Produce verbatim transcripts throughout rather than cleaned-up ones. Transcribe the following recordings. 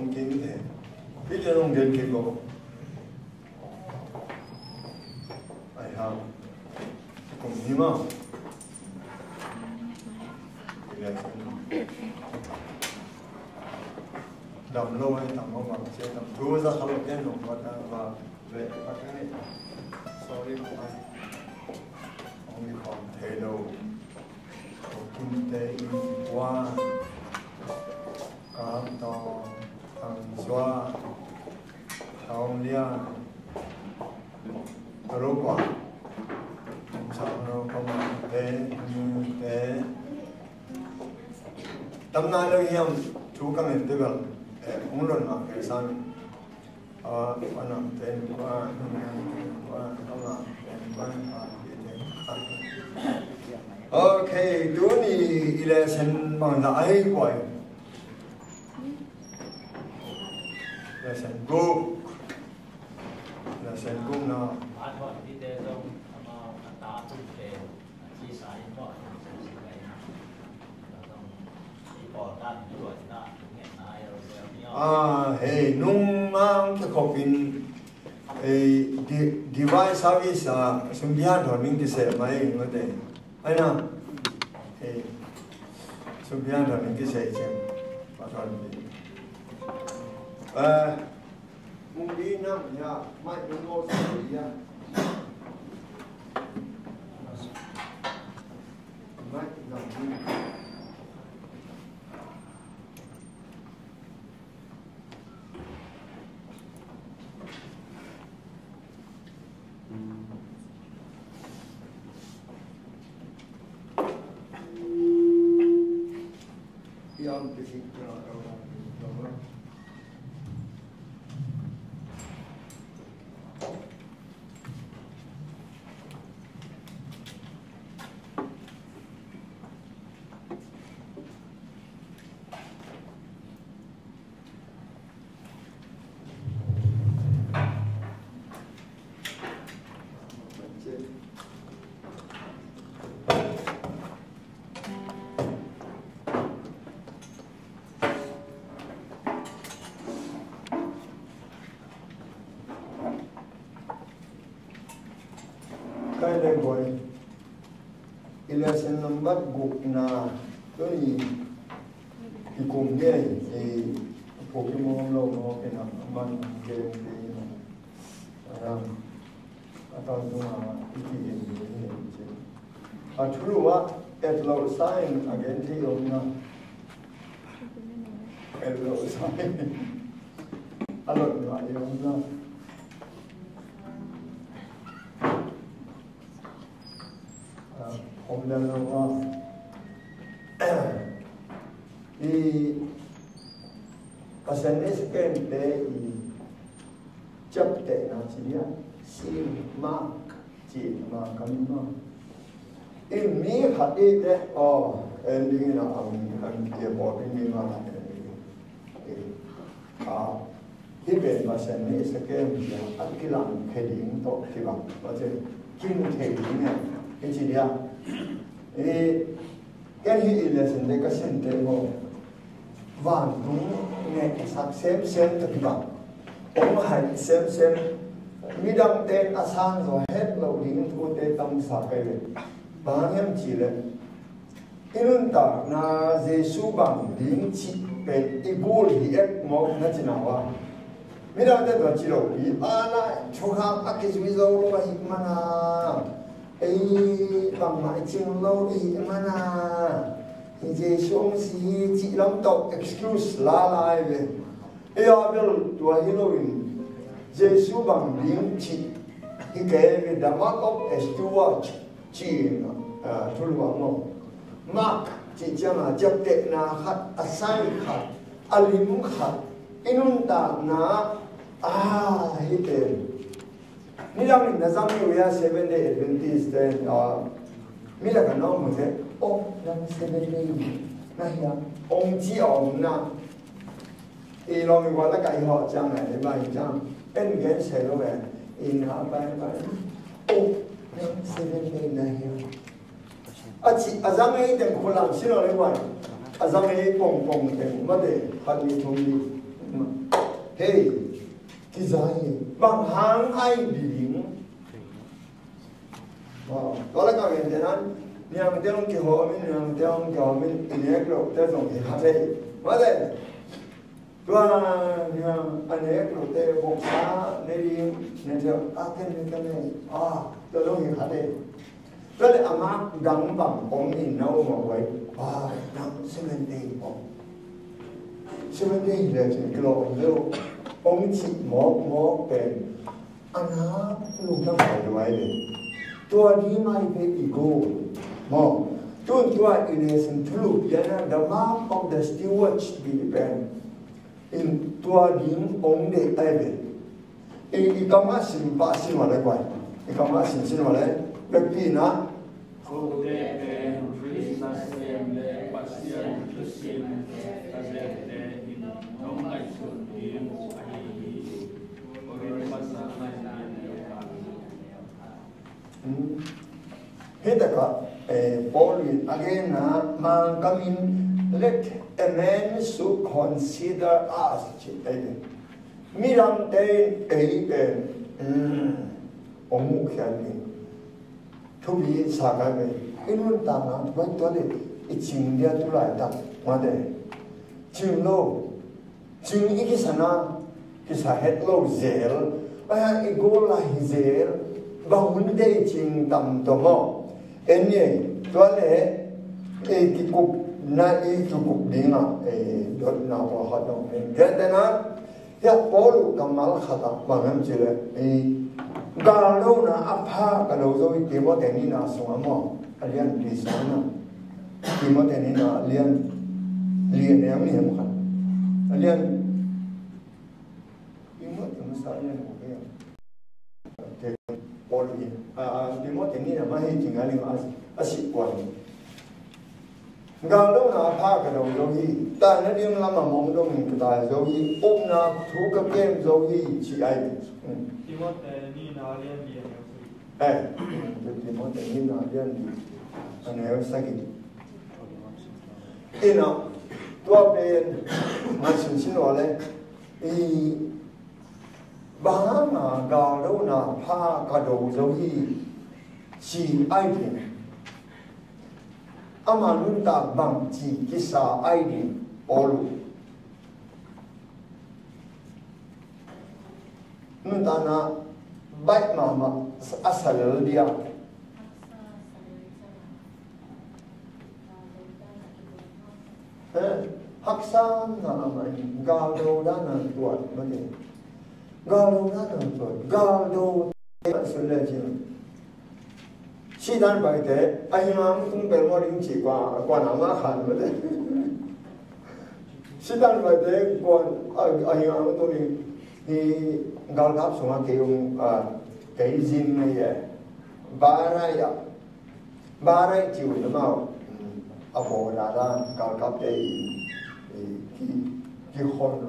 Ong kim te. Pi te ong gen kik ko. Ai ha. Kum ni ma. Dam lo ai tam lo ma. Che tam tu za ka lo gen lo ma ta ba. Ve pa ka ni. Sorry ko ai. Ong ni kon te lo. Ko kim te in wa. Kam to. Tam sua. Tawng lia, tarukwa, sang no kama te, te. Tam nai lo hiam, thu ka ngen te bel, eh, ong lon ma ke sang. Ah, anam te, kwa, kwa, kama, kwa, kwa, te. Okay, tuni i lesson bang za ai kwai. Lesson group. Lesson group na. Ah, hei, nung mang ke khopin, eh, di-, device service, ah, sumbian thon ning kise mai ngate. Ai na. Eh, sumbian thon ning kise chen. Patron. Eh, Mungbi nam ya, mai nung lo sa ya. Mai nam. Kai le boy. I lesson number gukna tuni i kum nge i pukimawm lo mawk ina man gen te ina. Aram. A tawntung a i kigin ding hi ci. A thulu ah et lo sa in a gen thei om na. Et lo sa in a lot ngai om na. Om dan lo a. I Pasian ne second te i chapter na ci dia. Si Mark ci Mark kami ma. I mi khat i te o en ding ina am am ke bo ding mi ma khat en ding. A Hih pen Pasian mi i sa kem cia a kilang khe ding tawh kibang tua ci kin thei ding nia. Hih ci dia. I ken hih i lesson te ka sin te maw. Vantung ngeihsak semsem tawh kibang. Hong haih semsem. Midangte a sang zaw het loh ding thute tamsa kei ve. Bang hang hiam cih leh I nuntakna Jesu bang ding cih pen i gul hi ek maw na ci nau a. Midangte tua ci lo i ana thukham a kizui zo lo ahih mana. Ei bangmah i cing lo ahih mana. Hi Jesu hong si hi cih lam tawh excuse la lai ve. Ei a bel tua hi loin Jesu bang ding cih hi kei ve, the mark of a steward. Ci, ah, thulu ah maw. Mark cih ciangin a ciaptehna khat, a sai khat, a lim khat, i nuntakna, ah, hih pen. Nidang in na zang hi uh hia Seventh Day Adventist te, ah, mi lak ah na om uh te, oh, nang Seventh Day na hia, ong ci a om na. I lawm i gual a kaih hawh ciang a, i bai ciang en gen se lo e. I na bai bai. Oh, nang Seventh Day na hia. A ci a zang ei teng khulam si lo le bai. A zang ei pongpong teng mate khat ni thum ni. Hei, kiza hi. Bang hang ai bi ding. Tua leh ka gen te nan, niangte hong kihawm in, niangte hong kihawm in, i nek lohte zong hi kha thei. Mate, tua niang a nek lohte voksa ne ding, ne tel a ken ne ken ne. Ah, tua zong hi kha thei. Tua leh a mak dang bang om in na om a huai. Ah, dang seven day om. Seven day le cin kilo om leu. Om cih mawkmawk pen. A na lungdam pai duai le. Tua ding ai pe i go. Maw. Tun tua i le sin thulu piana the mark of the stewards bi pen. In tua ding ong de ai ve. I, i kama sim pa sim ma le kwai. I kama sim sim ma le. Bekpi na. Kote pen Khrist nasem le Pasian thusim ka zette in nong ngaihsun ding ahi hi. Korin masa ngaihsun ding ahi hi. Hmm. Hih takah, eh, Paul in a genna Mangkam in let a man should consider us ci ei. Midangte in ei pen, hmm, ong muh khiat ding. Thupi sa kai ve. I nuntakna thupi tua le i cing dia tu laitak mate. Cing lo. Cing i kisa na, kisa het lo zel. Aya i gol la hi zel. Bang hun dei cing tam to maw. En ye, tua le, e kikup na i kikup ding a, e dot na ua hat dong. En kete na, ya Paul kammal khat a, bang hem ci le, e galdo na a pha ka do zo i Timothy ni na sung a maw. A lian li sung na. Timothy ni na lian li a neu ni hem khat. A lian Timothy masa lian ko ke. Te Paul ni. A, a, Timothy ni na ma hi ting a ling a, a si kuan. Galdo na pha ka do zo hi. Ta na ding lam a mong dong in ka ta zo hi. Upna thu ka kem zo hi ci ai. Hmm. Timothy ni na lian li a neu. Eh, Timothy ni na lian li a neu sagih. Ina, tua pen, ngaihsun sin ua le, i, bang hanga galdo na pha ka do zo hi, ci ai ding. Ama nuntak bang ci kisa ai ding, Paul. Nuntakna baih mahmah a sa lel dia. Eh, haksa mahmah in galdo dan a tuat mate. Galdo dan a tuat. Galdo dan a sun le cin. Sitan paite, a hi ngam tung pel mo ding ci kua, kua na ma khan mo te. Sitan paite, kua, a, a hi ngam tung ding, hi galkap sunga kei um, a, kei zin ngai ye. Barai ya. Barai ci un na mau. A bo da da, galkap te i, i, ki, ki khon.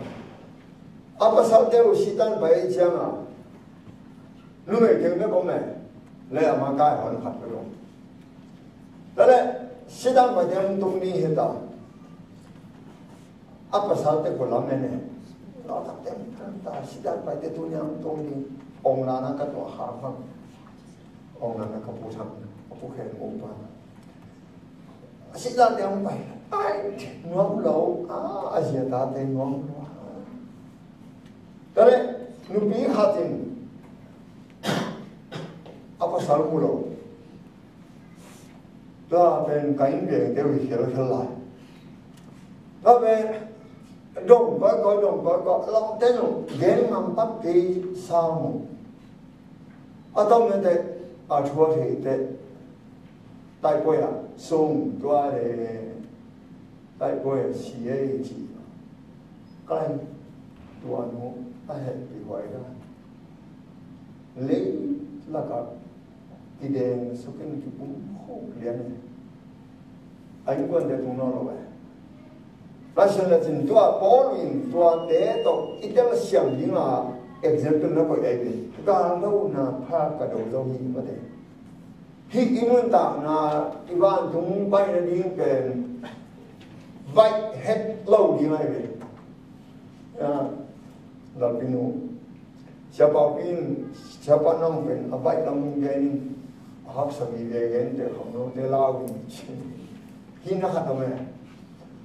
A pasal te u sitan pai ciang a. Numei keng bek om e. Le ama kai hon khat bek om. Tale, sitan pai te hong tung ni he ta. A pasal te ko lam e ne. Lo tak te hong tung ta, sitan pai te tu ni hong tung ni. Ong la na ka tua ha hang. Ong la na ka pu thang, ka pu khen ong pa. A sitan te hong pai. Ai, nuam lo. A, a zia ta te nuam lo. Tale, nupi khat in a pasal mu lo. Tua pen ka inn veng deuh hi khial khial lai. Tua pen dong koi koi, dong koi koi, lam te nung gen ngam pak kei sa mu. A tom ne te, a thua thei te. Taipoi a sung tua le. Taipoi a si ei ci. Kai tua nu a het pi huai la. Lei laka kideng sukin kipum khok lian. A innkuante tung nawn lo e. Pasian le cin tua Paul in tuate tawh i telsiam dinga example na koih ahi ve. Galdo na pha ka do zo hi mate. Hih i nuntakna i vantung pai nading pen vaih het lo ding ahi ve. Lalpinu, Siapa pen, Siapa nang pen a baih lam gen in, a haksa vive gente kham lo te lau in, hi na khat om e.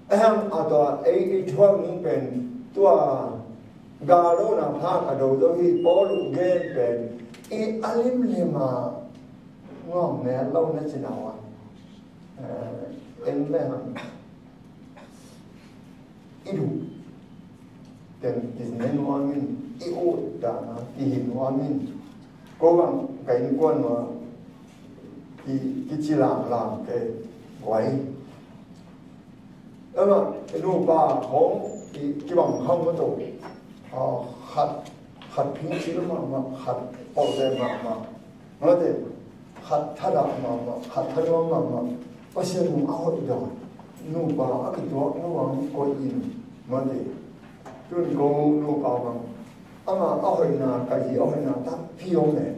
Ahem, a tua ei i thuak ning pen tua galona pha ka do zo hi. Paul uh gen pen i a limlim a ngawm mel lo na cina ua, eh, en le hang i duh teng i ne nuam in, i ut dan a i hi nuam in. Ko bang ka innkuan ua ki, kici lamlam te guai. Ama nupa hong ki, kibang hang ma to. Ah, khat, khat phing cil mahmah, khat pawl te mahmah. Mate, khat thadah mahmah, khat thanuam mahmah. Pasian nung a hoih dan nupa a kituak nuam koih in. Mate, tun ko nupa bang ama a hoihna, ka zi a hoihna tampi om e.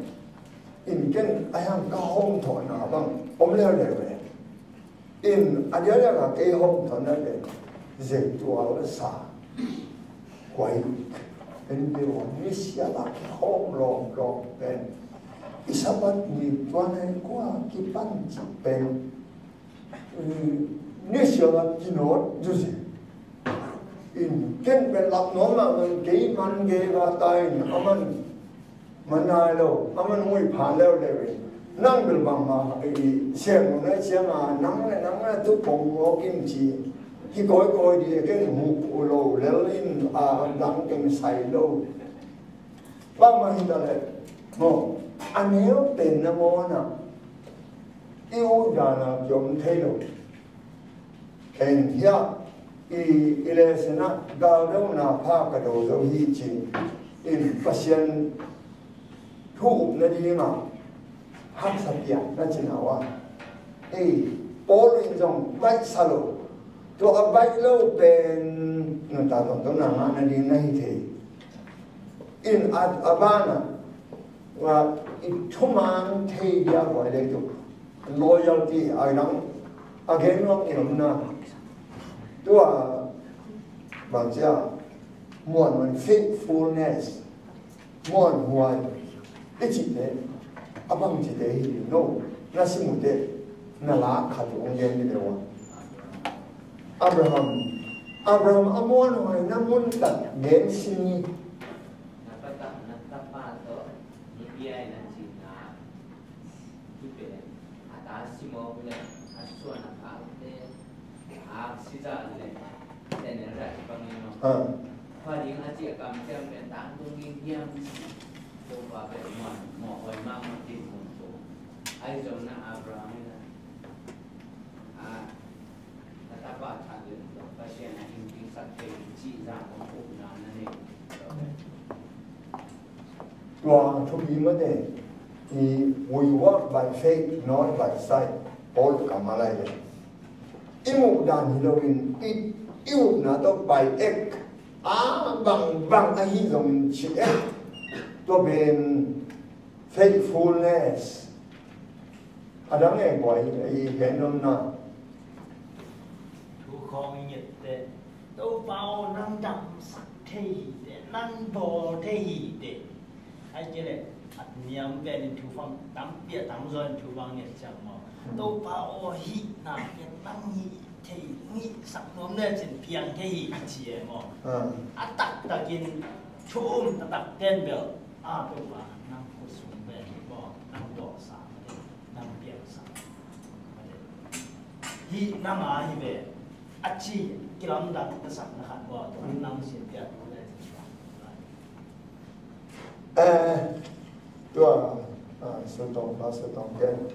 In ken a hiang ka hawm thawhna bang om leuleu e. In a diakdiak a kei hawm thawhna pen zeitual sa kuai en deuh a, misial a kihawm lawmlawm pen i Sabbath ni tuan a kua kipan cih pen, mm, misial a kinawt zuzi. In ken pen lap nuam mah man kei man gei va ta in a man man nai lo, a man hong ui phan leuleu in. Nang bel bangmah i siam lo nai ciang a, nang le nang le tu pong mawk in ci. Kikawikawi dih a ken huk uh lo lel in, a dang ken sai lo. Bangmah hi ta leh maw, a neu pen na maw na i uh dan a kiom thei lo. Eng hiah i, i lesson ah galdona pha ka do zo hi ci-in Pasian thu up nadingah haksa piak na cina uh a. Ei, Paul in zong baihsa lo. Tua a baih lo pen nuntak tuamtuamna ngah nading na hi thei. In a, a banah, ah, i thuman thei dia guai leitung. Loyalty a nang a gen nuam i omna. Tua bangcia muanhuai, faithfulness, muanhuai i cihte a bangcite hi lo. Na sim uh teh na lak khat uh hong gen dih leh uh a, Abraham, Abraham a muanhuaina mun tak gen sim ni. Na pa tawh na tapa tawh na bia in a cihna. Hi pen a ta simawk le a suan a khakte, a aksi zah le tenel dah i pang in aw. Ah. Khuading a cih a kam ciang pen tangtung ding hiam? Topa pen muan mawhhuai mahmah dinmun ko. Ahi zongin Abraham in a, a, a tapa that le Pasian a hing ding sak thei cih zah kong upna na nei. Tua thupi mate i, we walk by faith, not by sight. Paul ka malai le i muh dan hi loin i, i upna tawh pai ek a, bang bang ahi zongin ci ek. Tua pen faithfulness. A dang e guai i gen nopna. Thu khawng i nget teh, Topa aw, nang damsak thei hi teh, nang bawl thei hi teh. Ahih kei leh a niam pen in thu fang tampi a tamzaw in thu fang nget ciang maw. Hmm. Topa aw, hihna pen nang hih thei, hihsak nuam le cin piang thei hi ci e maw. Hmm. A taktakin thu um taktak ten bel, a, Topa nang khut sung pen maw, nang bawlsa mate, nang piangsa mate. Hih nang a hi ve. A ci kilamdang na sak na khat maw, tua nang sin piak tu le. Eh, tua, ah, Sutong, Pastor Tong Ken.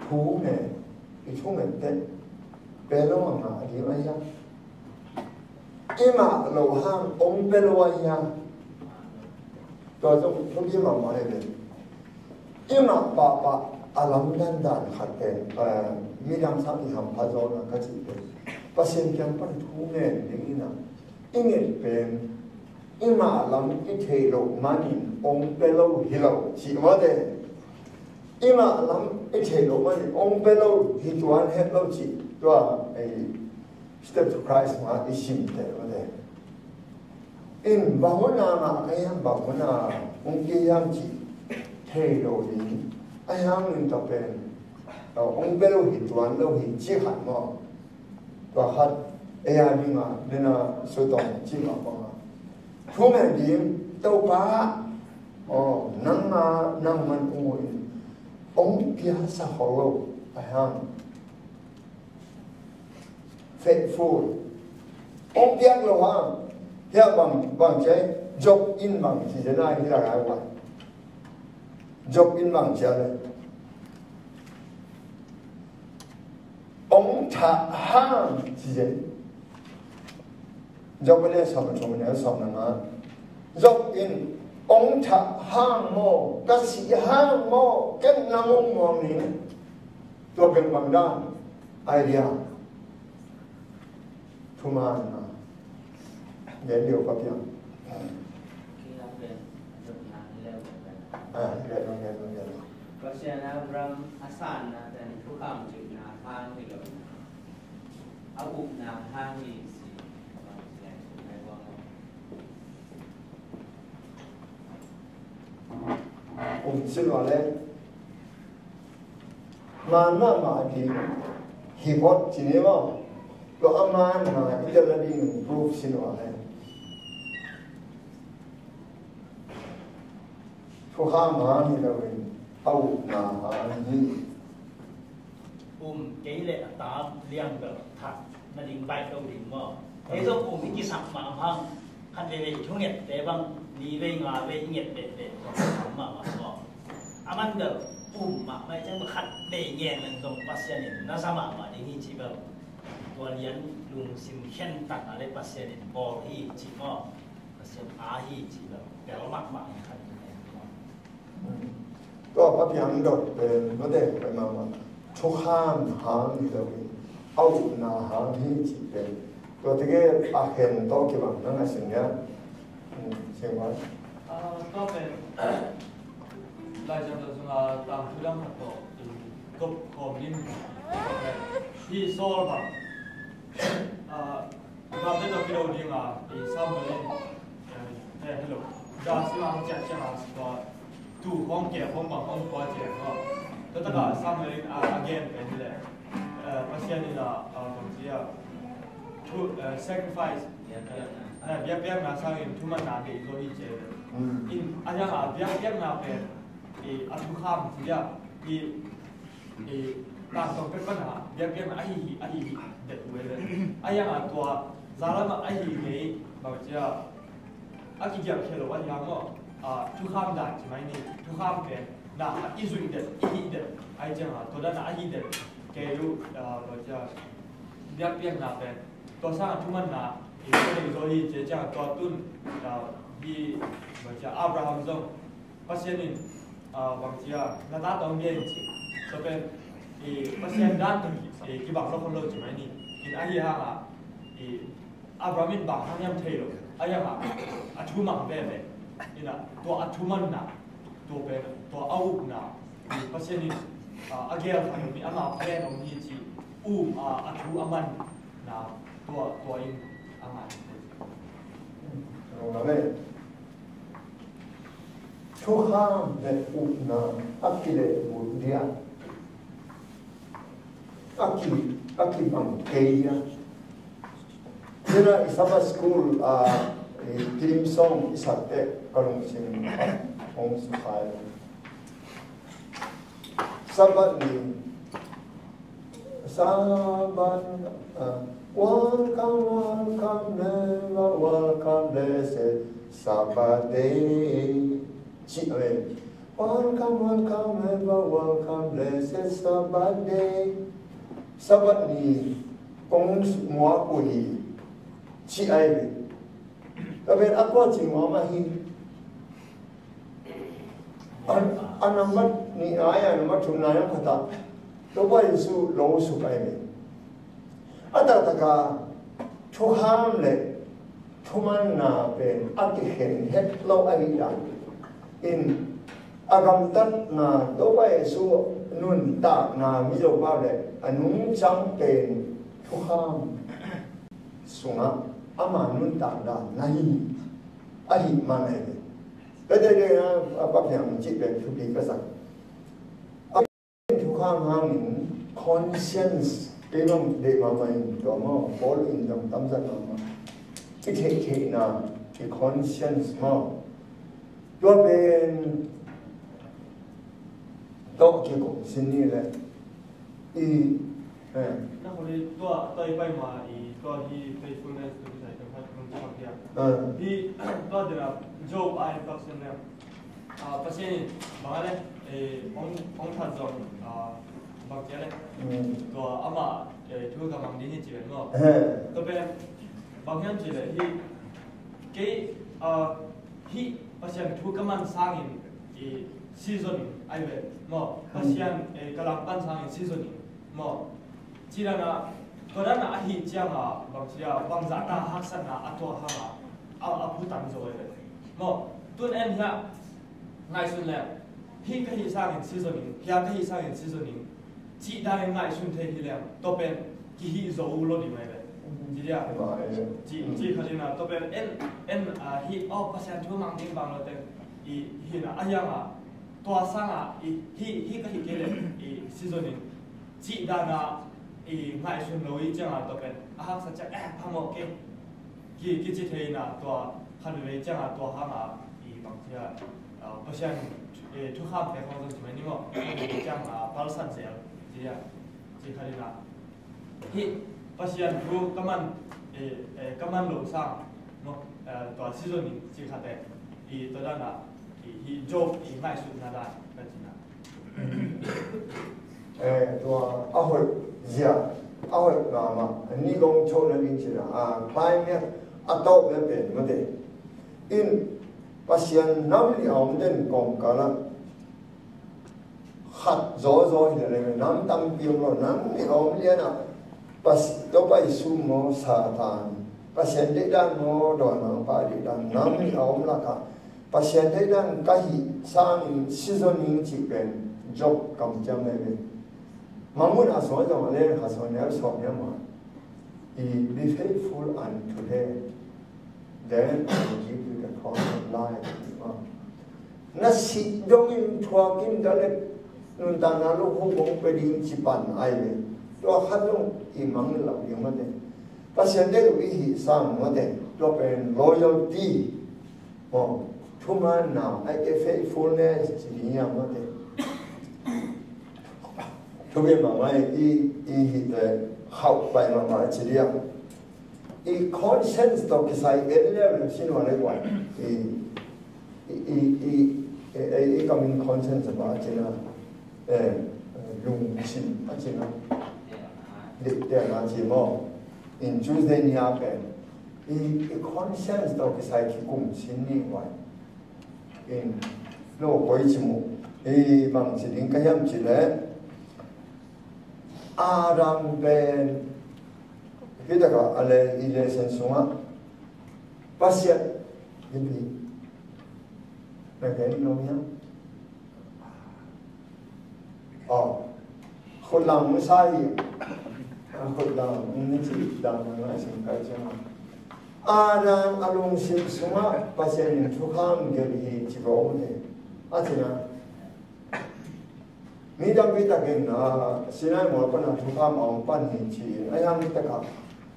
Thu nge, i thu nge te, pe lo a ngah ding a hiam? I ngah lo hang ong pe lo a hiam? Tua zong thupi mahmah hi ve. I ngah pahpah a lamdang dan khat pen, eh, midang sang i hampha zawhna ka cih pen Pasian kiang pan thu ngen ding in a, i nget pen i ngah lam i theih loh manin ong pe lo hi lo cih mawte. I ngah lam i theih loh manin ong pe lo hi tuan het lo cih tua, eh, Step to Christ ma i sim teh mawte. in bang hun a ngah ka hiam, bang hun a hong kei hiam cih thei lo ding. Ahi hangin tua pen hong bia lo hi tuan lo hi cih khat maw? Tua khat ei a dingah nena sutong cih mah bangah thu ngen ding, Topa aw, nangmah, nangman ung uh in, hong piaksa khol lo. Ahi hang faithful, hong piak lo hang. Hiah bang, bang ci a, Job in bang ci zen a, hi la gai wan. Job in bang ci a le, hong thah hang ci zen. Job a le sawm a thum, a neu sawm na nga. Job in, hong thah hang maw, ka sih hang maw, ken nang hong muang ning. Tua pen bang dan, idea. Thuman na. Gen lio ka piang. Ah, gen lo, gen lo, gen lo. Pasian Abraham a sanna pen thukham cihna hang hi lo. A upna hang hi ci. Um, sin wa le. Man mahmah ding hi phot ci ni maw? Tua a man ma i tel na ding proof sin wa le. Thukham hang hi lo in, a upna hang hi. Um, kei le a tam liang bel that na ding baih lo ding maw? Kei zong um i kisap mah hang, khat veivei i thungette bang ni vei nga vei i nget behbeh tua kisap mah mah maw? A man bel um mahmah i ciang bel khat vei ngen leng zong Pasian in na za mahmah ding hi ci bel. Tua lian lungsim khen tak a le Pasian in bawl hi ci maw? Pasian a hi ci bel bel mahmah hi khat vei maw? Tua pa piang dot pen, eh, mate, pai mama. Thukham hang hi lo in, a upna hang hi ci pen. Tua tike a khen tawh kibang nang a sin ya. Hmm, sin wa. Ah, tua pen, Lai Siangtho sunga tangthu dang khat tawh, in kop khawm in, tua pen, hi Saul bang. Ah, Ngapte tawh kilo ding a, i Samuel in, eh, eh, hello. Da sima hong ciah ciah a, tua, tu hong kia hong bang hong tua ciah a. Tua taka Samuel in a, a gen pen hi le, eh, Pasian in a, a, bang ci a, thu, eh, sacrifice. Eh, biakpiakna sangin thumanna deih zaw hi ci a. Mm. In, a hiang a, biakpiakna pen, i, a thukham ci a, i, i, tangtong pek pan a, biakpiakna ahi hi, ahi hi, det uh e le. A hiang a tua, zalam a ahi ngei, bang ci a, a kigial khia lo a hiang maw, a, thukham dan ci mai ni, thukham pen, na, a i zuih det, i hih det, a hi ciang a, tua dan a ahi det, kei uh, a, bang ci a, biakpiakna pen, tua sang a thumanna, i, tua ding zaw hi, ci a ciang a, tua tun, a, hi, bang ci a, Abraham zong, Pasian in, ah, bang ci a, na ta tawh bia in ci. Tua pen, i, Pasian dan tawh, i, kibang lo khol lo ci mai ni. In ahi hang a, i, Abraham in bang hang hiam thei lo. Ahi hang a, a thu mang veve. In a, tua a thumanna, tua pen, tua a upna. I, Pasian in, ah, a gel khat om hi, ama plan om hi ci. Um, ah, a thu a manna, tua, tua in, a man. Thukham le upna a kilehbulh dia, a ki, a kibang kei dia. Tena i Sabbath school a, i theme song i sak teh ka lungsim hong sukhai. Sabbath ni, Sabbath, ah, welcome, welcome, never welcome, blessed Sabbath day. Ci, amen. Welcome, welcome, never welcome, blessed Sabbath day. Sabbath ni kong muak uh hi. Ci ai ve. Ka ven a kua ci muak mah hi. A, a nambat nih ai, a nambat thumna ai khat ah, Topa Jesu lo suk ai ve. A taktak a thukham le thumanna pen a kikhen het lo ahih dan in, a gamtatna Topa Jesu nuntakna Mizo pau le a nungcang pen thukham sungah ama nuntak dan na hi. Ahih man ahi ve. Tua teh a Pathian cih pen thupi ka sak. A thukham hangin conscience kei bang deih mahmah in tua maw, Paul in zong tamzat mahmah. I theihtheihna, i conscience maw. Tua pen tawh kikum sin ni le i, eh. Na khuli tua, tua i pai ma i, tua hi faithfulness tu kisai kan khat kan chak dia. Eh. Hi, tua dira Job a in tak sin le. Ah, Pasian in bang a le, eh, ong, ong that zong, ah, bang cia le. Mm. Tua ama, eh, thu ka mang ding hi ci ven maw. Eh. Tua pen, bang hiam ci le hi, kei, ah, hi Pasian thu ka man sangin, i, si zo ning ai ve maw. Hmm. Pasian, eh, ka lam pan sangin si zo ning maw. Ci dan a, tua dan a ahih ciang a, bang cia, bang zah ta haksatna a tua hang a, a, a putang zo ai ve maw. Tun en hiah, ngaihsun le, hi ka hih sangin si zo ning, hia ka hih sangin si zo ning. Cih dan in ngaihsun thei hi leng, tua pen kihi zo uh lo ding mai ve. Ci dia. Ci, ci khat in a, tua pen en, en, ah, hi, oh, Pasian thu mang ding bang lo teng. I, hi na, a hiang a, tua sang a, i, hi, hi ka hi kei le, i, si zo ning. Cih dan a, i, ngaihsun lo i ciang a, tua pen, a haksa ciang, eh, phamawh kei. Ki, kici thei na, tua, khat vei ciang a, tua hang a, i, bang cia, ah, Pasian, eh, thukham te khong zong ci mai ni maw. Ciang a, palsat zel, ci dia. Ci khat in a. Hi, Pasian thu ka man, eh, eh, ka man lo sang, no, eh, tua si zo ning ci khat te, i tua dan a, i, hi Job, i ngaihsutna dan, ka ci na. Eh, tua a hoih zia, a hoih mahmah, ni gong cho na ding ci na, ah, climate, a tawp na pen, mate. In, Pasian nam nih a om den kawmkal ah, khat zawzaw hi leh nam tampi om lo, nam nih a om lian ah, Pas-, Topa Jesu maw Satan, Pasian deihdan maw dawimangpa deihdan, nam nih a om lakah, Pasian deihdan ka hih sangin si zo ning cih pen Job kamciam ahi ve. Mangmun a sawi zong a leng kha sawi neu sawi neu mah. Be faithful unto death, then I will give you the crown of life. Na sih dongin thuak in ka le nuntakna lo hong kong pe ding ci pan ai le. Tua khat zong i mang lo ding mate. Pasian deih lo i hih sang mate. Tua pen loyalty. Aw, thumanna, ai ke faithfulness, ci ding hiam mate. Thupi mahmah i, i hih te khauh pai mahmah ci ding hiam. I conscience tawh kisai en leu le sin ua le guai. I, i, i, i, i, i kamin conscience a pa cina. Eh, lungsim a cina. Dikte a ci maw. In Tuesday ni a pen. I, i conscience tawh kisai kikum sin ni guai. In, lo koi ci mu. I bang ci ding ka hiam ci le. Adam pen. Hi taka a le i le sen sunga. Pasian. Hi pi. Na ken no hiam. Aw, khutlang sa hi. Khutlang ni ci dang na sin kai ciang. Adam a lungsim sungah Pasian in thukham gelh hi ci ko ne. A cina. Mi tampi takin, ah, Sinai mual pana thukham a om pan hi ci. A yang takah.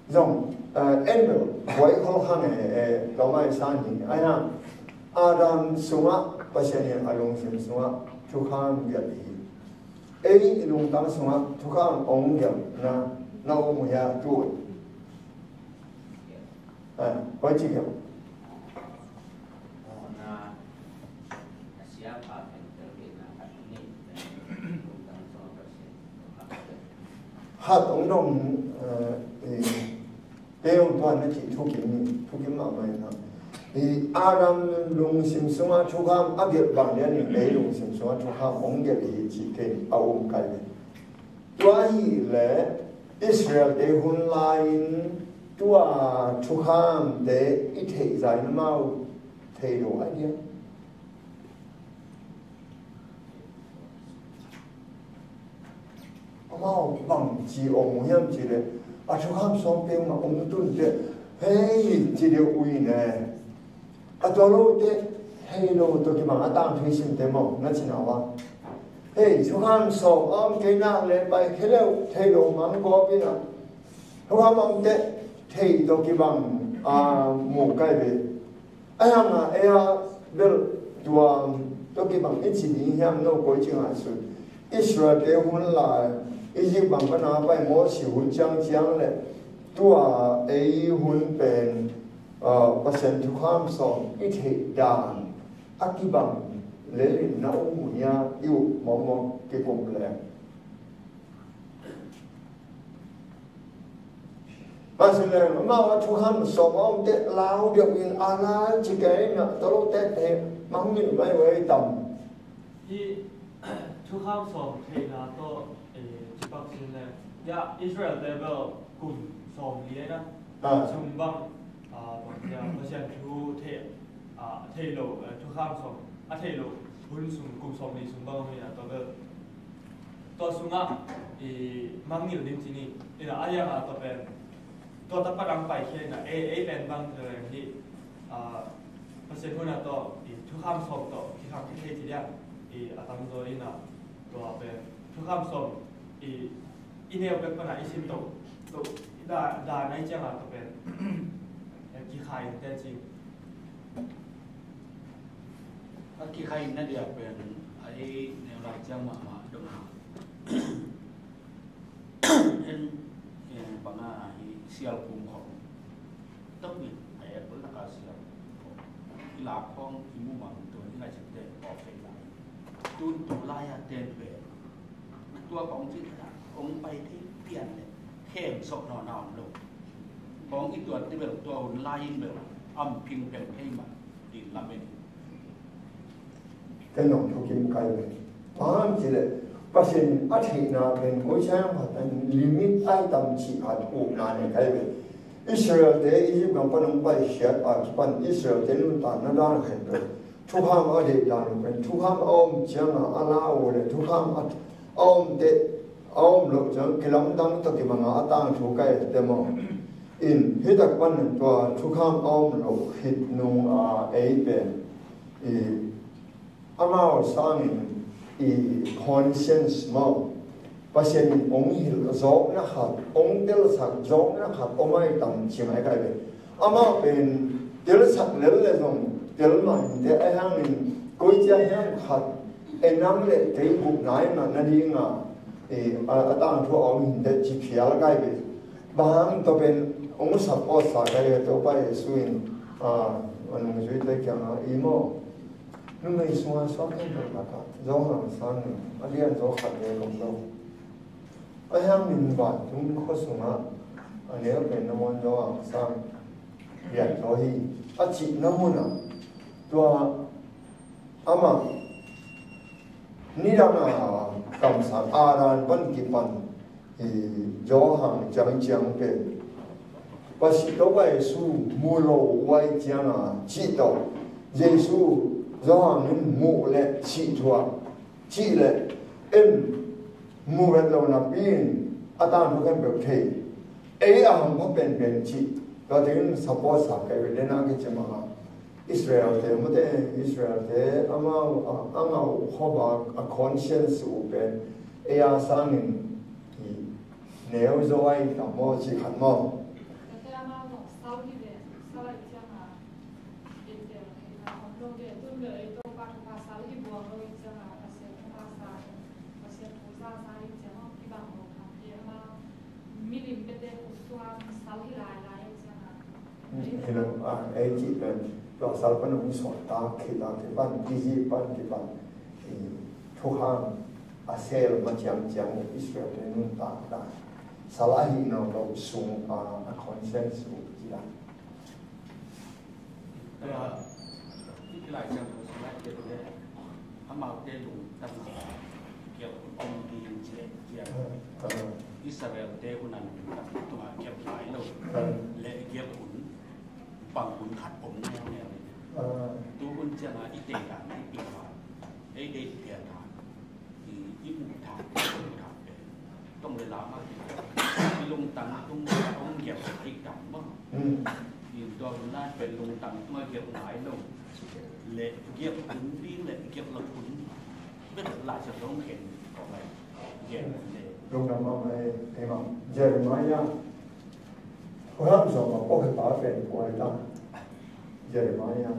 Zong, eh, en lo, buai khol khang e, eh, lo mai san hi. Aina, Adam sungah, Pasian in a lungsim sungah, thukham gelh hi. Ei i lungtang sungah, thukham ong gelh na, na ong hia tu. Eh, koi ci gelh. Hat ong dong, eh, eh, kei ong tuan na cih thukim, thukim mahmah in a. I Adam lungsim sungah thukham a gelh bang lian in ei lungsim sungah thukham ong gelh hi cih kei a um kai ve. Tua hi le Israel te hun lai-in tua thukham te i theih zai na mau thei lo ai dia. Amau bang ci om uh hiam ci le, a thukham sawm peuhmah om tun te, hei, ci deuh uh in e. A tua lote, thei lo tawh kibang a tangthu i simte maw, na cina uh a. Hei, thukham sawm a om kei nak le pai khe leuh, thei lo mang kawp in a. Thukham a omte, thei tawh kibang a mu kai ve. A hiang a, ei a bel tua tawh kibang i ci ding hiam, no koi ci ngai sun. Israelte hun lai, Egypt bang pana pai Moses hun ciangciang le tua ei hun pen, ah, Pasian thukham sawm i theih dan a kibang lel in na um uh hia, i uh mawkmawk kikum leng. Pasian leng amau a thukham sawm a omte lau deuh in a lai ci kei na tawlote te mangngilh mai uh ei tam. Hi thukham sawm theihna tawh, eh, cipak sin le, ya, Israel te bel kum sawm li na. Ah. Sum bang, ah, bang cia, Pasian thu thei, ah, thei lo, eh, thukham sawm, a thei lo, hun sum, kum sawm li sum bang hi na, tua bel. Tua sungah, i, mangngilh ding ci ni, ina, a yang a tua pen, tua tapat ang pai khia ina, ei, ei pen bang cia hi, ah, Pasian hun a tawh, i, thukham sawm tawh, kikham kithei ci dia, i, a tamzaw ina, tua pen, thukham sawm, i, i neu pek pana i sim to, to, i da, da nai ciang a to pen, eh, kikhai in te ci. A kikhai in na dia pen, a i neu lai ciang mahmah dong. En, eh, banga hi sial kum khong. Tawh in, a i a bul na ka sial kum khong. I la khong, i mu mang tu, i ngai cik te, ok, lai. Tun tu lai a ten pen. Tua kong ci khat a, kong pai thei pian le, khem sok nawn nawn lo. Kong i tuat ti bel tua hun lai in bel, am ping peng thei ma, din lamen. Ken nong thu kim kai le. Bang ci le, Pasian a theihna pen, koi siang phat an limit ai tam ci khat ukna ne kai le. Israel te Egypt gam pan hong pai siat a kipan Israel te nuntakna dan khen pen. Thukham a deih dan uh pen, thukham a om ciangin a la uh le, thukham a, a om te, a om loh ciang, kilamdang tawh kibang a, a tangthu kai te maw. In, hi tak pan tua thukham a om loh khit nung a ei pen, i, amau sangin, i, conscience maw. Pasian in hong hilh zawkna khat, hong telsak zawkna khat, om ai tam ci mai kai ve. Amah pen telsak lel le zong, tel mah in te a hiangin, koi cia hiam khat, e nang le kei gupna in na ding a, e, a, a tangthu a om in te ci phial kai ve. Bang hang tua pen, hong support sa kai ve Topa Jesu in, a, a nungzuite kiangah, i maw. Numei sungah suak khempeuh lakah, Johan sang in, a lian zaw khat le om lo. A hiangin vantung khua sungah, a neu pen na muan Johan sang lian zaw hi, a cihna munah, tua amah, nidang a kamsang Adam pan kipan, i, Johan ciang ciang pen. Pasian Topa Jesu mu lo uh ai cianga cih tawh. Jesu Johan in muh le cih thuah. Cih le en mu vet lo napi in a tangthu khempeuh thei. Ei a hampha penpen cih. Tua tengin support sa kai vet le na kici mah a. Israel te, mute Israel te, amau, a, amau khuavak, a conscience uh pen, ei a sangin, i, neu zaw ai tam maw, ci khat maw. Milim pete khut suan sal hi lai lai ciang a. Mm, hi lo, ah, ei cih pen, tua sal pan hong suak ta, khit a kipan, kihi pan kipan, i, thukham a sel ma ciang ciang Israel te nuntak ta. Sal a hi nawn lo sung, ah, a conscience uh ci la. Tua, i Lai Siangtho sungah i et leh, amaute lungtang ah kiap om ding ci, ci a. Israel te hun a lungtang tungah kiap lai lo. Le kiap hun, pang hun khat om ngiau ngiau. Tu hun ciangah i tei dan i pia dan, ei deih pia dan. I, i muh thak, i muh thak pen. Tong le la mah hi. I lungtang tung hong giap thak dan mah. Mm. Tua hun lai pen lungtang tua gelh ngai lo. Le gelh hun ding le gelh lo hun. Bek Lai Siangtho hong khen kong lai. Gelh le. Lungdam mahmah ei, ei mah. Jeremiah. Program sawm a pawh he pa pen kuai ta. Jeremiah.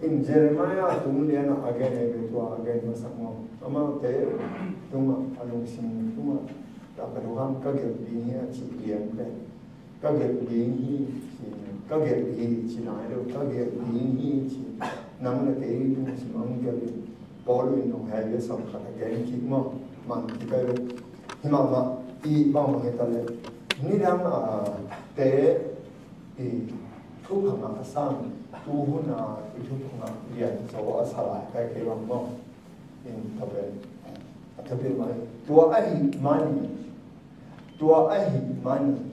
In Jeremiah tung lian a gen ei ve tua a gen masak maw. Amaute tungah a lungsim tungah. Ta ka lungkham ka gelh ding hi a cih lian pen. Ka gelh ding hi, ci, ka gelh hi, ci nai lo, ka gelh ding hi, ci. Nang le kei lungsim hong gelh in, Paul in hong hei le sawm khat a gen kik maw, man kik a lo. Hi mahmah, i bang hong hi ta le, nidang a te, i thuphang a sang, tu hun a i thuphang a lian zaw a sa lai kai kei bang maw. In tua pen, a tua pen mai, tua ahih man, Tua ahih man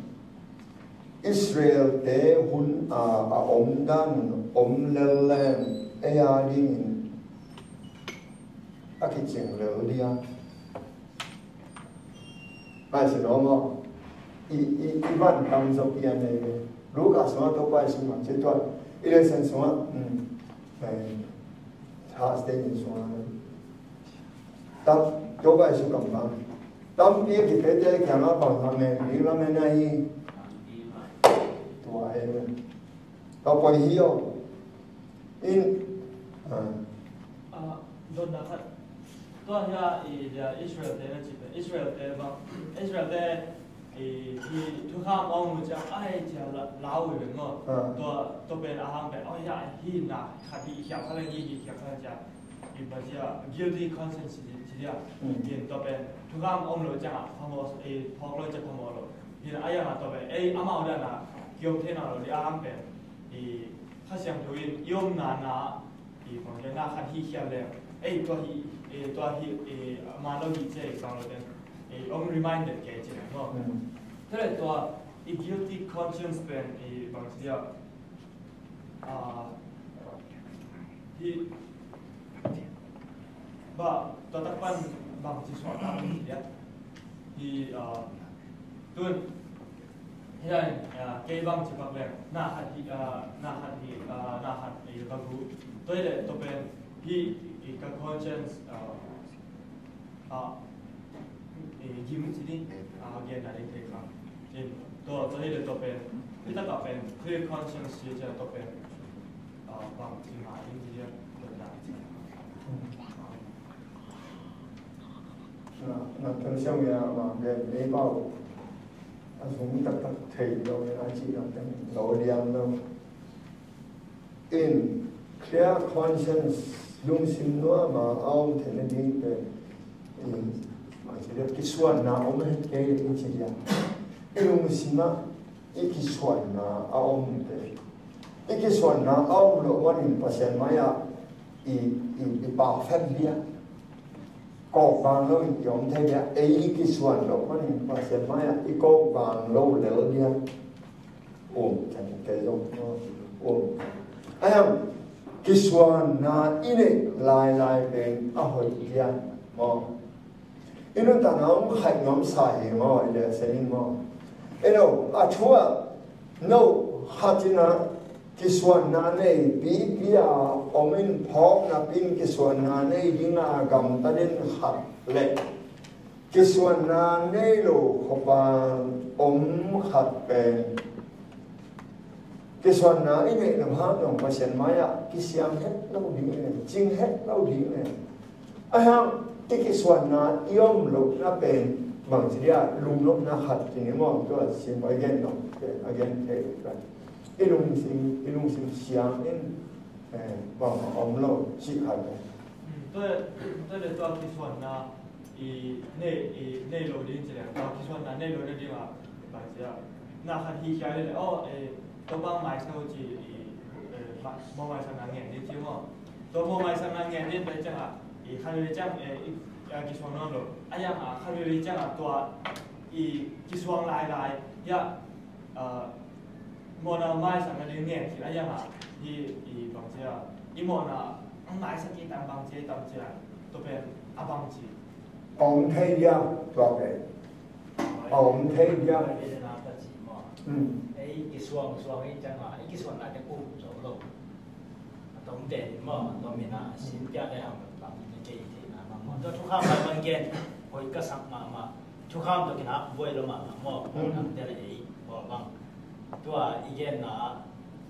Israel-te hun a, a om dan om lel leng ei a dingin a kicing lel dia. Pai si lo maw? I, i, i van tam zok i a nei ve. Luka sungah Topa Jesu man ci tuan. I lesson sungah, um, eh, Thursday ni sungah. Tam, Topa Jesu kammal. Tampi a kipiate kiangah bang hang e, mi lam e na hi. Tua e. Tua poi hi aw. In, ah. Ah, dotna khat. Tua hi a, i, dia Israel-te na ci pen. Israel-te bang. Israel-te I, i thukham a om uh ciang, ai, cia la, lau uh ven maw. Ah. Tua, tua pen a hang pen, oh, ya, hi na, khat hi, khial khat leng hi, hi khial khat leng cia. I ba cia, guilty conscience ci, ci dia. Mm. In tua pen, thukham a om lo ciang a, phamawh, i, phawk lo cia phamawh lo. In a yang a tua pen, ei, amau dan a, kiom thei na lo, i a hang pen, i, Kha Siangtho in, i omna na, I bang cia na khat hi khial leng. Ei, tua hi, ei, tua hi, ei, man lo hi cia i bang lo ten. Ei, om reminder kei cia maw. Mm. Tua leh tua, i guilty conscience pen, ei, bang cia. Ah, hi, ba, tua tak pan bang ci suak ta hi dia. Hi, ah, tun, Hi lai, ah, kei bang ci pak leng, na khat hi, ah, na khat hi, ah, na khat hi ka gu. Tua hi leh, tua pen, hi, hi ka conscience, ah, ah, eh, gim ci ding, ah, gen na ding thei kha. Tua, tua hi leh tua pen, hi tak a pen, clear conscience ci, ci tua pen, ah, bang ci ma ding ci, tua na ci. Na, na, tel siang ya, ma, gen, nei pau. A zung taktak thei lo, a cih lo teng lo liang lo. In clear conscience, lungsim nuam a om theihna ding pen, in, a cih lo kisuanna om het kei in ci liang. I lungsim ah i kisuanna a om te. I kisuanna a om lo manin Pasian mai-ah i, i, i perfect dia. Kawkvang lo in i om thei dia, ei i kisuan lo manin Pasian mai-ah i kawkvang lo lel dia. Um, kan kei zong, um. Ahi hang, kisuanna i neih lailai pen a hoih dia, maw. I nuntakna hong khaih nuamsa hi maw, i leh a sen in maw. Eno, a thu ah, no, khat in ah, Kisuanna nei pipi a om in phawk napi in kisuanna nei ding a gamta den khat le kisuanna nei lo khop a om khat pen kisuanna i neih lo hang zong Pasian mai-ah kisiam het lo ding e, cing het lo ding e. Ahi hang i kisuanna i om lohna pen bangci dia lungnopna khat kini maw, tua sim a gen lo, a gen thei lo. I lungsim, i lungsim siang in, eh, bang a om lo cih khat. Tua, tua le tua kisuanna i nei, i nei lo ding ci leng, tua kisuanna nei lo na ding a, bangci a, na khat hi khia le, oh, eh, tua bang mai sau ci, i, eh, ma, mawh maisakna ngen ding ci maw. Tua mawh maisakna ngen ding pai ciang a, i khat veve ciang, eh, i, a kisuan nawn lo. A yang a khat veve ciang a tua i kisuang lailai. Ya, ah, mawhna maisak nading ngen khin a yang a, hi, i bangci a, i mawhna ang maisak kei tam bangci, tam ci a, tua pen a bangci. Om thei dia, tua pen. Om thei dia. Mm. Ei kisuang suang i ciang a, ei kisuang lai te kum zo lo. A tom te ni maw, a tom ina sin pia le ham bang ni kei te na maw. Tua thukham lai bang gen, hoi ka sak mahmah. Thukham tua kina buai lo mahmah maw. Mm. Nam te le ei, bawl bang. Tua i gen na,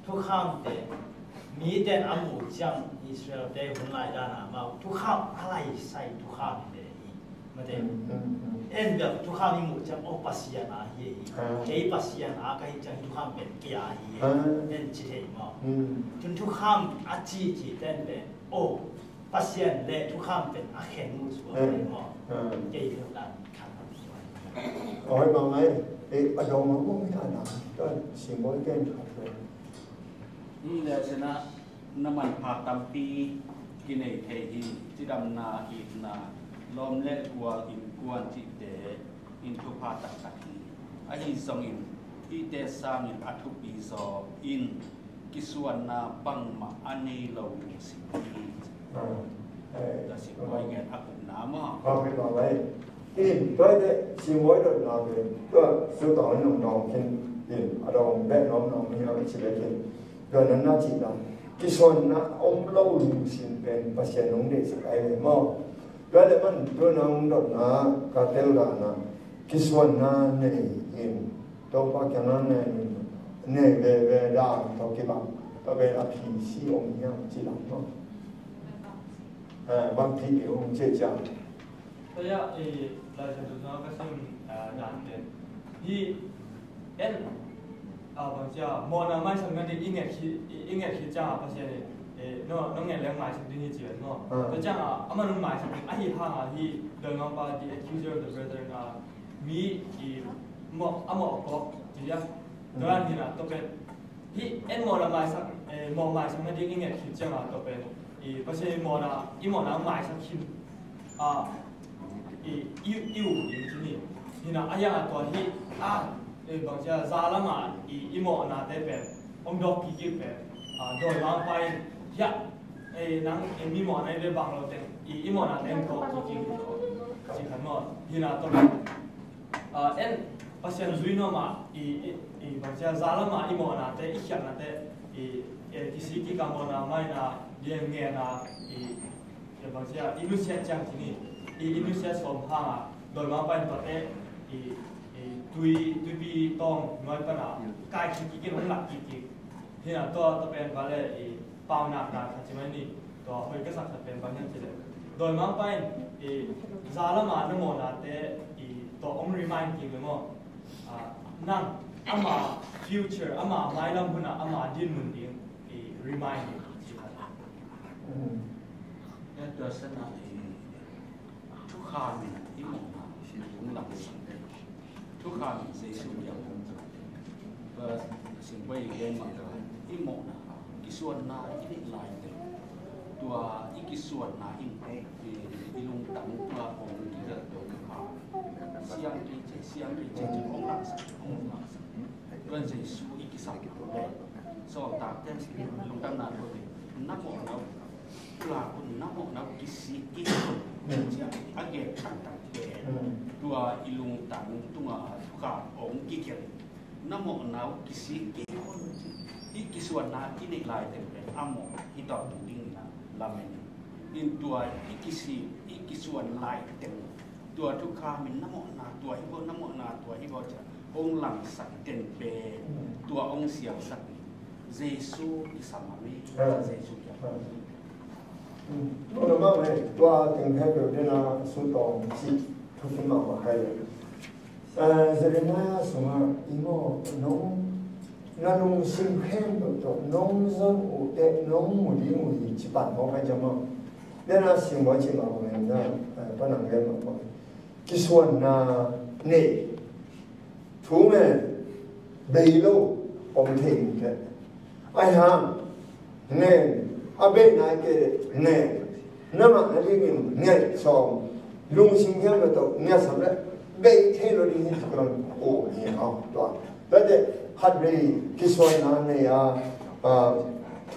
thukham te, mi ten a mu ciang Israel te hun lai dan a maw. Thukham a lai sai thukham te i. Mate. Mm, mm, mm. En bel thukham i mu ciang, oh, Pasian a hi hi. Ah. Kei Pasian a ka hi ciang thukham pen kei a hi hi. Ah. En ci thei maw. Mm. Tun thukham a ci ci ten pen, oh, Pasian le thukham pen a khen mu suak thei maw. Ah. Kei thei dan khan. Oi, bang ai, eh, a dong ma mu mi ana. Ka sing boi ken khat le. Ni le sena. Na manpha tampi kinei thei hi. Cidamna, itna, lawm le gual, innkuan cihte in thupha taktak hi. Ahi zongin hihte sangin a thupi zaw in kisuanna bangmah a nei lo lungsim hi. Ah, eh, Tua si koi ngen a kupna maw. Koi ngen a kupna. In, tua te, si moi dot na ve, tua su tawng nong nong kin, in, a dong bek nong nong hi a ve si bek kin. Tua nan na ci na, kisuanna om lo lungsim pen Pasian nong deihsak ai ve maw. Tua le man, tua nong dot na, ka tel da na, kisuanna nei in, Topa kiang na nei in, nei ve ve da, to ki bang, to ve a phi si om hiam ci lam maw. Eh, bang phi ki om ci ciang. Tua, eh, Lai Siangtho sungah ka sim, ah, dan pen. Hi, en, ah, bang cia, mawhna maisak nading i nget khit, i, i nget khit ciangah Pasian in, eh, no, no nget leng maisak ding hi ci ven maw. Ah. Tua ciangah, amah nung maisak ding, ahi hangah hi, dawimangpa, the accuser of the brethren, ah, mi, i, mawh, a mawh kawk, ci dia. Mm. Tua dan hinah, tua pen, Hih en mawhna maisak, eh, mawh maisak nading i nget khit ciangah tua pen, i Pasian i mawhna, i mawhna maisak khin, ah, i, i, i uh ding ci ni. Hinah a hiangah tua hih, ah, eh, bangcia za lamah i, i mawhnate pen, om dawk kikik pen, ah, dawimangpa in, hiah, eh, nang, eh, mi mawhna i ve bang lo teng, i, i mawhnate om dawk kikik hi zaw. Ci khan maw, hinah tua pen, ah, en, Pasian zui nuam ah, i, i, i, bangcia, za lamah i mawhnate, i khialhnate, i, i, kisik kik a mawhna maina, lian ngen a, i, i, bangcia, i nusiat ciang ci ni, i, i nusiat sawm hang a, dawimangpa in tuate, i, i, tui, tuipi tawng nuai pan a, kai kik kik in hong lak kik kik. Hinah tua, tua pen va le, i, paunak dan khat ci mai ni, tua hoih ka sak khat pen bang hiam ci le. Dawimangpa in, i, za lamah na mawhnate, i, tua hong remind kik le maw. Ah, nang, ama future, ama mailam hunah, ama dinmun ding, i, remind ding ci khat. Mm. Ya, tua sana, i, Thukham in i mawhna hong lamsang. Thukham in Jesu kiang hong tua singpai i gen mah tua i mawhna, kisuanna i neih lai teng, tua i kisuanna in i, i lungtang tua hong kigelh tua thukham. Siang kei ci, siang kei ci, ci hong lamsang, hong lamsang. Tua Jesu i kisam le sawltakte lungdamna tua te, na mawhna uh, tua kun na mawhna uh kisik kik un, ci a gen taktak pen, tua i lungtang tungah thukham hong kigelh, na mawhna uh kisik kik un, i kisuanna i neih lai teng pen a mawh hi tawh ding in a lamen in, tua i kisik, i kisuan lai teng tua thukham in na mawhna tua hi baw, na mawhna tua hi baw ci a hong lamsak den pen, tua hong siamsak Jesu kisam a mi, Jesu kiang. Tua mah le tua teng he peuh dena sutawng cih thukim mahmah kai le. Eh, Jeremiah sungah i maw nong, na lungsim khempeuh tawh nong zon uh teh nong mu ding uh hi ci pan mawk a hi ciang maw. Dena sim maw ci mah bangin na, eh, panang gen mah bangin. Kisuanna nei. Thu ngen bei lo om thei ding teh. Ahi hang ngen, a bei nai kei leh ngen. Na ngah nadingin ngen sawm. Lungsim hiam na tawh ngen sawm leh bei thei lo ding hi, tua lam uh hi hang tua. Tua teh khat vei kisuanna nei a, a,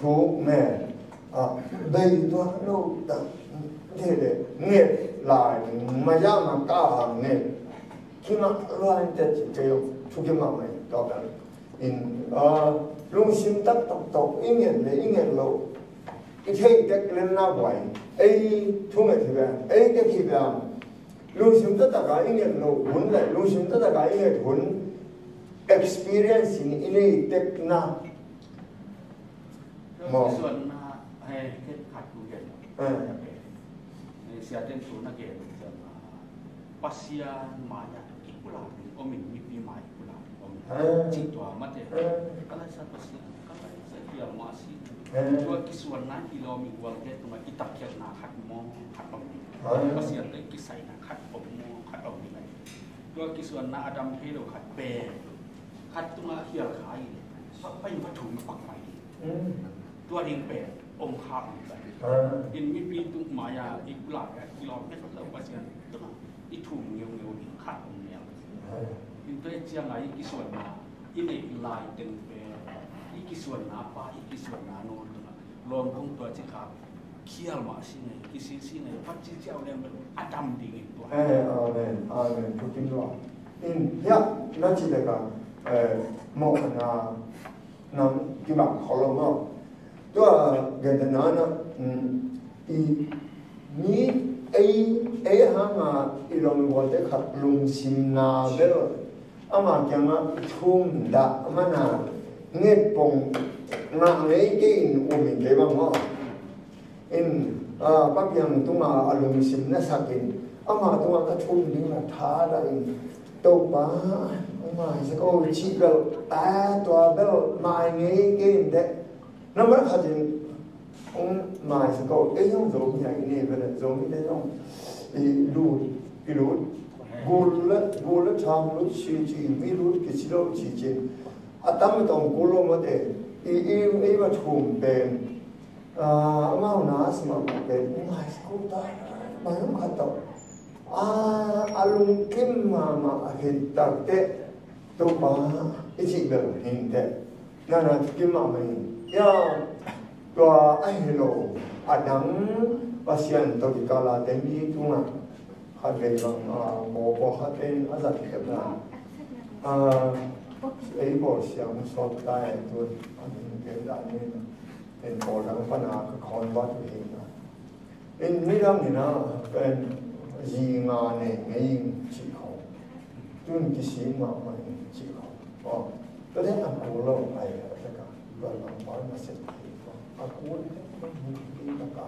thu ngen. A, bei tuan lo tak thei leh ngen lai, maya ma ka ngen. Kimah luan teh ci kei lo, thu kimah mai. Tawk in, ah, lungsim taktak tawh i nget le i nget loh i theih tek lenna buai. Ei thunget hi ve, ei tek hi ve. Lungsim taktak a i nget loh hun le lungsim taktak a i nget hun experience in i nei tekna. Maw? Kisuanna, hei, khat khat ku gen. Eh. Hei, siaten thu na gen, Pasian mai-ah i pulak ding om in, mipi mai-ah i pulak ding om in. Eh. Cih tua mate. Eh. Ka laisa Pasian, ka laisa hial mah si. Eh. Tua kisuanna i lawm i gualte tungah i takkhiatna khat maw, khat om ding. Eh. Pasian tawh i kisaina khat om maw, khat om ding. Tua kisuanna a dam thei lo khat pen khat tungah hial kha i leh, pak pai in va thum pak mai ding. Mm. Tua ding pen om kha om pen. Ah. In mipi tung mai-ah i pulak, i lawm het lo Pasian tungah i thum ngeungeu ding khat om ngial. Ah. In tua ciangah i kisuanna i neih lai teng pen i kisuanna pa, i kisuanna nu tungah lawm kong tua ci kha khial mah si ngei, kisisi ngei, Pasian ciau lem a dam ding in tua. Eh, amen, amen. Thu kim lua. In, ya, na ci leh ka, eh, mawhna nam kibang khol lo maw. Tua gentehna na, mm, i mi ei, ei hanga i lawm gualte khat lungsimna bel ama kiangah thum dah mana ngetpong ngah ngei kei in um in kei bang maw. In, ah, Pa Piang tungah a lungsim na sak in ama tungah ka thum ding a tha dah in Topa, mai sak o cih bel, ah, tua bel mai ngei kei in teh. Nambat khat in hong maisak o, ei zong Zomi a i nei ve leh, Zomite zong i lut, i lut. Gul le, gul le tham lut ci ci, mi lut kici lo ci ci. A tam a tawng kul lo mate, i, i, ei va thum pen, ah, amau na si mahmah pen, maisak o ta, mai hong khat tawh. Ah, a lungkim mahmah a khit tak teh, Topa, i cih bel hing teh. Nana thukim mahmah in. Ya, tua a hi lo, a dang Pasian tawh kikal a te mi tungah khat vei bang, ah, mawpaw khat in a zat hi khat na. Ah, ei bawl siang sawt tai tun, a min ken dah ni na. En bawl dang pana ka khawn vat uh hi na. In midang in a, pen zi nga nei ngei in cih khawng. Tun kisik mahmah in cih khawng. Aw, tua leh a kul lo ai a tek a, tua lam pa na sep thei khawng. A kul het lo na,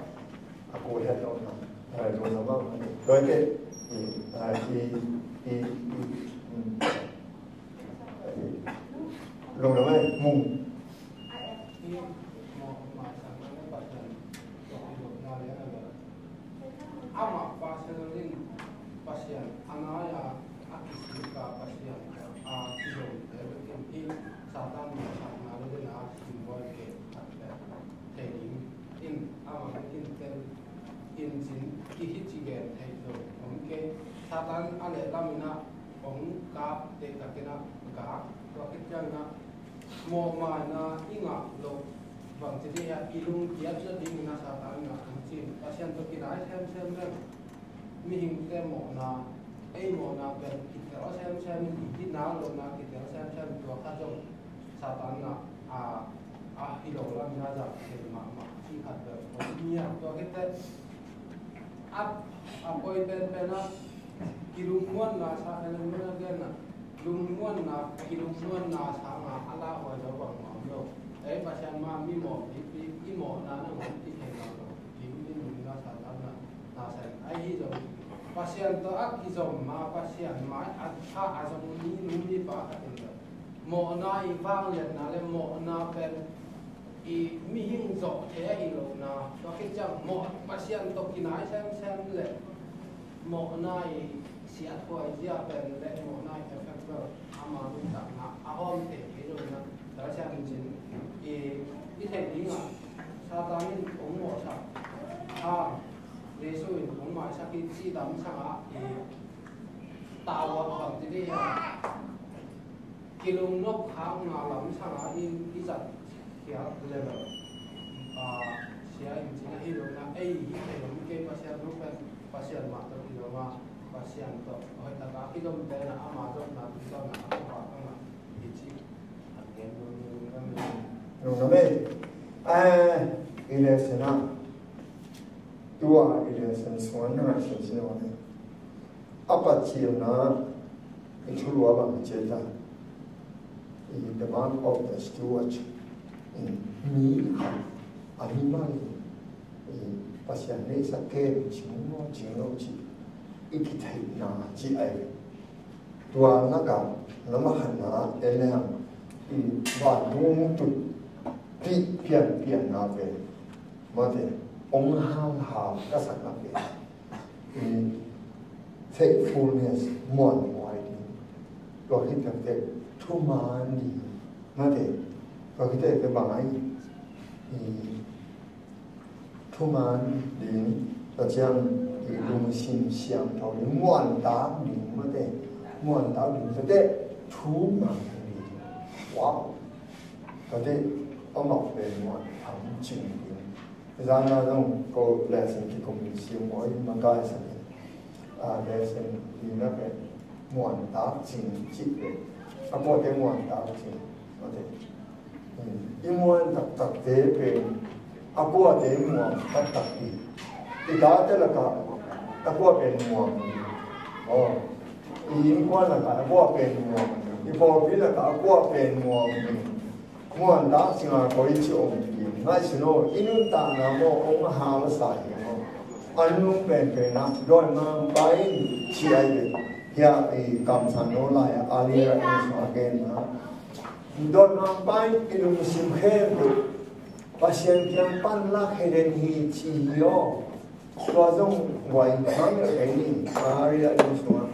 a kul het lo na. Ai, lo na mahmah in. Tua teh, i, ai, i, i, i, mm. Lo na mai, mung. Amah Pasian in Pasian a nai a, a kisik a Pasian a kizomte bek in hih Satan mawhsakna le dena simbuai kei khat le thei ding in amah bek in tel in cin kihi ci gen thei lo om kei. Satan a lehlam in a hong kap te takin a gak tua khit ciangin a mawhmaina i ngah loh bangci dih a i lungkiat nadingin a Satan in a hong cin. Pasian tawh kinai semsem leng mihingte mawhna, ei mawhna pen kitel semsem in i hihna lohna kitel semsem tua kha zong Satan in a, a, a hi lo lam in a zat thei mahmah cih khat pen hong ngiat tua khit teh a, a poi penpen a kilungmuanna sa, Ellen White a genna, lungmuanna, kilungmuanna sanga a lauhuai zo bangmah om lo. Ei Pasian ma mi mawh pipi, i mawhna nangawn i thei lo lo. Kim i nungna Satan na, na sa in. Ahi zong Pasian tawh a kizom ma, Pasian mai a tha a zong mi nu mi pa khat in lo. Mawhna i vangliatna le mawhna pen i mihing zawh thei ahi lohna, tua khit ciang mawh Pasian tawh kinai semsem le mawhna i siathuai zia pen le mawhna i effect bel ama nuntakna a hawm thei kei lo na. Tua ciang in cin i, i theih dingah Satan in hong mawhsak a, Jesu in hong maisak i cih dam sangah i tavuak bang ci dih a kilungnop khakna lam sangah i, i zat khial level, ah, sia in cin ahi lo na, ei hi thei lo, mi kei Pasian lo pen Pasian mah tawh kizom a, Pasian tawh hoih taka kizom te na ama zotna tungtawn na a khuavak a ngah hi Nung na mei. Eh, i lesson ah. Tua i lesson suan na ngai sin sin wan. A Pathian na i thulu a bang ci ta. I the mark of the steward. Mi khat a mi mal. Pasian neihsa kem cing lo, cing lo ci i kitheihna ci ai. Tua lakah na makhanna en leng i vantung tut pi pianpianna pen mate ong hal hal ka sakna pen i faithfulness muan muai ding. Tua khit takte thuman ding mate tua khit takte bang ai i thuman ding, tua ciang i lungsim siangtho ding, muantak ding mate, muantak ding tate, thuman ding. Wow. Tate, amau pen muan tham cing ding. Zana zong ko lesson kikum sim oi makai sa ding. A lesson i na pen muantak cing cik pen. A kote muantak cing mate. I muan taktakte pen a kuate muan taktak hi. I tate lakah a kua pen muan hi. Aw. I innkuan lakah a kua pen muan hi. I pawlpi lakah a kua pen muan hi. Muan tak cinga koi ci om hi. Ngaihsun aw, i nuntakna maw ong hal sa hi maw. An nung penpen ah dawimangpa in ci ai ve. Hia i kamsan no lai a ali ra in sua gen na. Dawimangpa in i lungsim khempeuh Pasian kiang pan lak hi den hi ci hi aw. Tua zong guai mang le kei ni, a ri a ding sungah.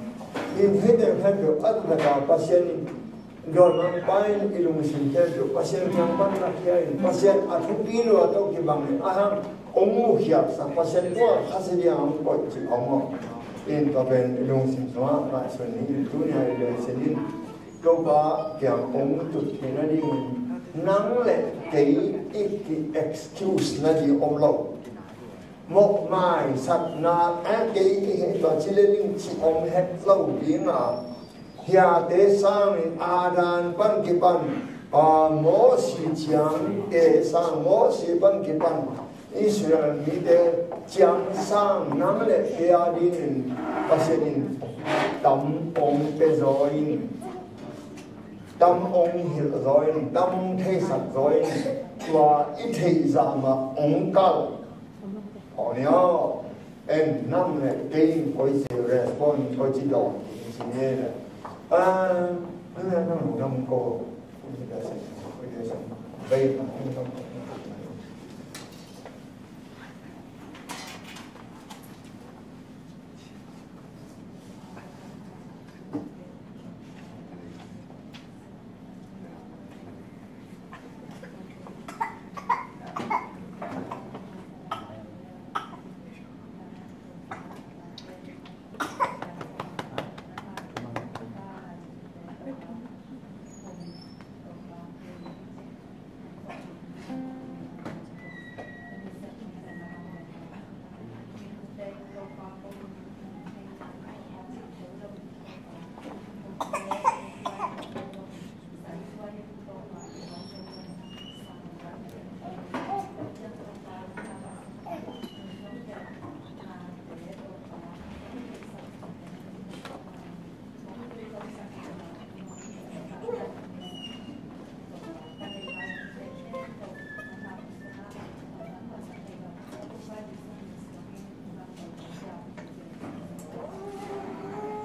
In hei den khempeuh a taktak a Pasian in dawimangpa in i lungsim khempeuh Pasian kiang pan lak hi a in Pasian a thupi lo a tawh kibang in a hang ong mukhiatsak Pasian tua khasi dia ong koih cih ong aw. In tua pen i lungsim sungah ngaihsun ni in tuni a i lungsim in Topa kiang ong tut theihna dingin nang le kei i ki-excuse na ding om lo. Mawh maisakna a kei i heh tua ci le ding ci om het lo ding a. Hiate sangin Adam pan kipan, a, Mosi ciangte sang Mosi pan kipan Israel mite ciang sang nang le kei a dingin Pasian in tam ong pe zaw in, tam ong hilh zaw in, tam ong theisak zaw in, tua i theih zah mah ong kal. Aw ni aw, en nang le kei in koi ci respond koi ci dawn ci ni le. Ah, nang le nang nang ko. Koi ci respond, koi ci respond. Bei nang nang.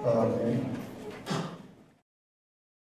Amen.